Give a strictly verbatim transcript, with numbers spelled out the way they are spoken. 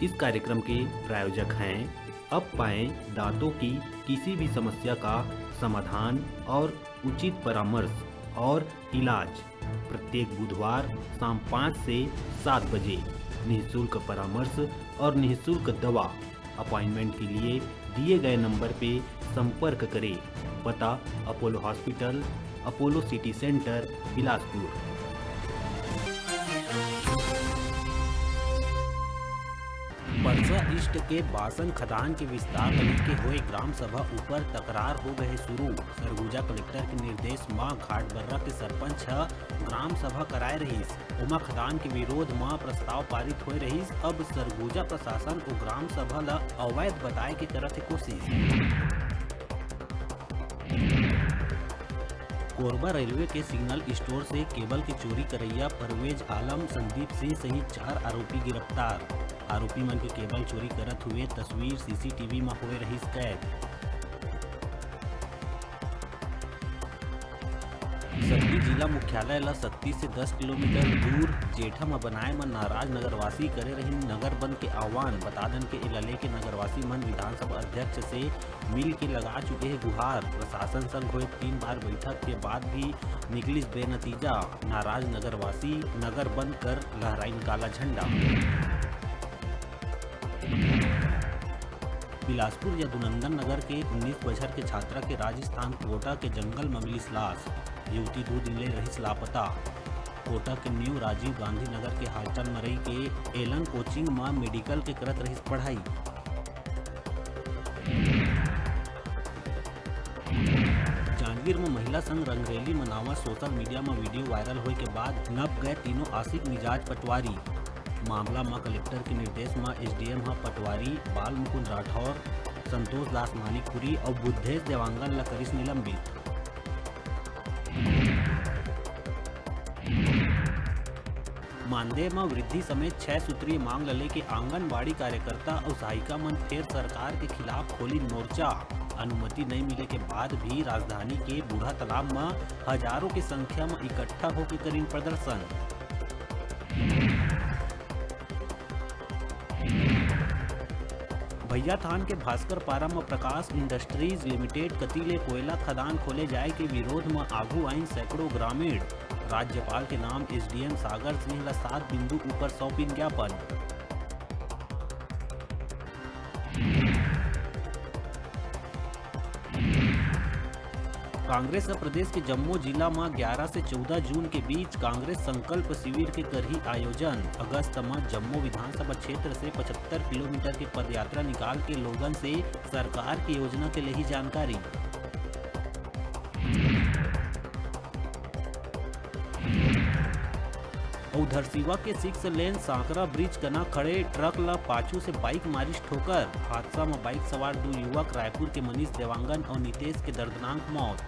इस कार्यक्रम के प्रायोजक हैं अब पाएं दांतों की किसी भी समस्या का समाधान और उचित परामर्श और इलाज। प्रत्येक बुधवार शाम पाँच से सात बजे निःशुल्क परामर्श और निःशुल्क दवा। अपॉइंटमेंट के लिए दिए गए नंबर पे संपर्क करें। पता: Apollo hospital, Apollo city centre, Bilaspur. परसा ईस्ट के बासन खदान के विस्तार ल लेके होए ग्राम सभा ऊपर तकरार हो गए शुरू। सरगुजा कलेक्टर के निर्देश म घाटबर्रा के सरपंच ह ग्राम सभा कराए रहिस। ओमा खदान के विरोध म प्रस्ताव पारित होए रहिस। अब सरगुजा प्रशासन ओ ग्राम सभा ल अवैध बताए के करत हे कोशिश। कोरबा रेलवे के सिग्नल स्टोर से केबल के चोरी करैया परवेज आलम, संदीप सिंह सहित चार आरोपी गिरफ्तार। आरोपी मन के केबल चोरी करत हुए तस्वीर सीसीटीवी म होए रहिस कैद। सक्ती जिला मुख्यालय ल सक्ती से दस किलोमीटर दूर जेठा म बनाए म नाराज नगरवासी करे रहिन नगर बंद के आह्वान। बता दन के एला लेके नगरवासी मन विधानसभा अध्यक्ष से मिल के लगा चुके हे गुहार। प्रशासन संग होए तीन बार बैठक के बाद भी निकलिस बेनतीजा। नाराज नगरवासी नगर बंद कर लहराइन काला झंडा। बिलासपुर यदुनंदन नगर के उन्नीस बछर के छात्रा के राजस्थान कोटा के जंगल म मिलिस लाश। युवती दू दिन ले रहिस लापता। कोटा के न्यू राजीव गांधी नगर के हॉस्टल म रहि के एलन कोचिंग म मेडिकल के करत रहिस पढ़ाई। जांजगीर म महिला संग रंगरेली मनावा। सोशल मीडिया म वीडियो वायरल होए के बाद नप गए तीनों आशिक मिजाज पटवारी। मामला म कलेक्टर के निर्देश म एसडीएम ह पटवारी बाल मुकुंद राठौर, संतोष दास मानिकपुरी अउ बुद्धेश देवांगन ल करिस निलंबित। मानदेय म वृद्धि समेत छह सूत्रीय मांग ल लेके आंगनबाड़ी कार्यकर्ता अउ सहायिका मन फेर सरकार के खिलाफ खोलिन मोर्चा। अनुमति नइ मिले के बाद भी राजधानी के बूढ़ा तालाब म हजारों के संख्या म इकट्ठा होके करिन प्रदर्शन। भैयाथान के भास्कर पारा म प्रकाश इंडस्ट्रीज लिमिटेड कति ले कोयला खदान खोले जाए के विरोध म आगू आइन सैकड़ों ग्रामीण। राज्यपाल के नाम एसडीएम सागर सिंह ल सात बिंदु ऊपर सौंपिन ज्ञापन। कांग्रेस ह प्रदेश के जम्मो जिला म ग्यारा से चौदह जून के बीच कांग्रेस संकल्प शिविर के करही आयोजन। अगस्त म जम्मो विधानसभा क्षेत्र से पचहत्तर किलोमीटर के पदयात्रा निकाल के लोगन से सरकार के योजना के लेही जानकारी। अउ धरसीवा के सिक्स लेन सांकरा ब्रिज कना खड़े ट्रक ल पाछू से बाइक मारिस ठोकर। हादसा म बाइक सवार दू युवक रायपुर के मनीष देवांगन अउ नितेश के दर्दनाक मौत।